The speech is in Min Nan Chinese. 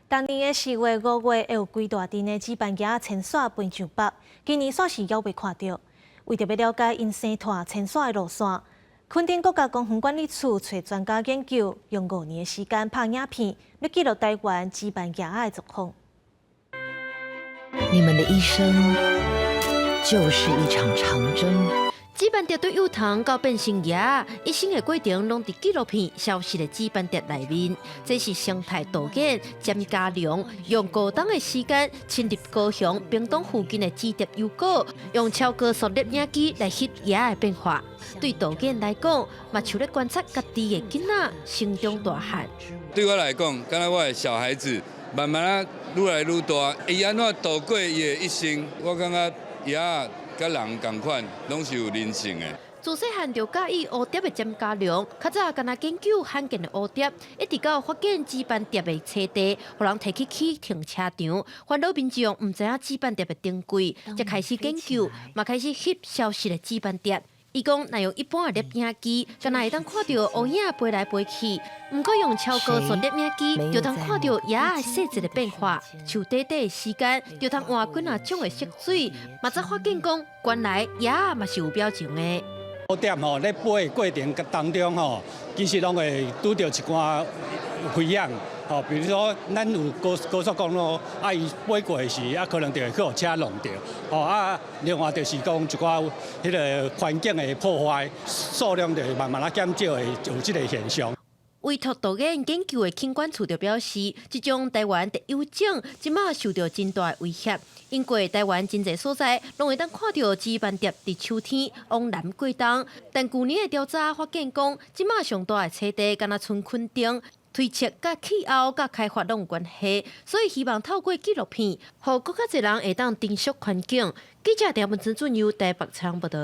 逐年的4月、5月會有規大陣的紫斑鶯遷徙飛上北，今年煞是猶未看著。為著欲了解𪜶生態遷徙的路線，墾丁國家公園管理處揣專家研究，用5年的時間拍影片，欲記錄台灣紫斑鶯的狀況。你們的一生就是一場長征。紫斑蝶對幼蟲到變成蛾，一生的過程攏佇紀錄片《消失的紫斑蝶》內面。這是生態導演詹家良用5冬的時間，深入高雄屏東附近的紫蝶幽谷，用超高速攝影機來翕蛾的變化。對導演來講，嘛像咧觀察家己的囡仔成長大漢。對我來講，敢若我的小孩子慢慢仔愈來愈大，伊按怎度過伊的一生，我感覺蛾佮人仝款，攏是有靈性的。自細漢就佮意蝴蝶的詹家良，較早敢若研究罕見的蝴蝶，一直到發現紫斑蝶的棲地，予人提去起停車場，煩惱民眾毋知影紫斑蝶的珍貴，才開始研究，嘛開始翕消失的紫斑蝶。伊講，若用一般的攝影機，敢若會當看著烏影飛來飛去；毋過用超高速攝影機，就通看著蛾的細節的變化。像短短的時間，就通換幾若種的色水，嘛才發現講，原來蛾嘛是有表情的。蝴蝶吼咧飛的過程當中吼，其實攏會拄著一寡危險。吼，比如說咱有高高速公路，啊，伊飛過的時，啊，可能就會去予車挵著。吼啊，另外就是講一寡彼个環境的破壞，數量就會慢慢仔減少的，有這个現象。委託導演研究的墾管處就表示，這種台灣特有種，這馬受著真大的威脅。因為台灣真濟所在，攏會當看著紫斑蝶佇秋天往南過冬。但舊年的調查發現講，這馬上大的棲地敢若賰墾丁，推測佮氣候佮開發攏有關係，所以希望透過紀錄片，予閣較濟人會當珍惜環境。記者鄭文資俊由台北採訪報導。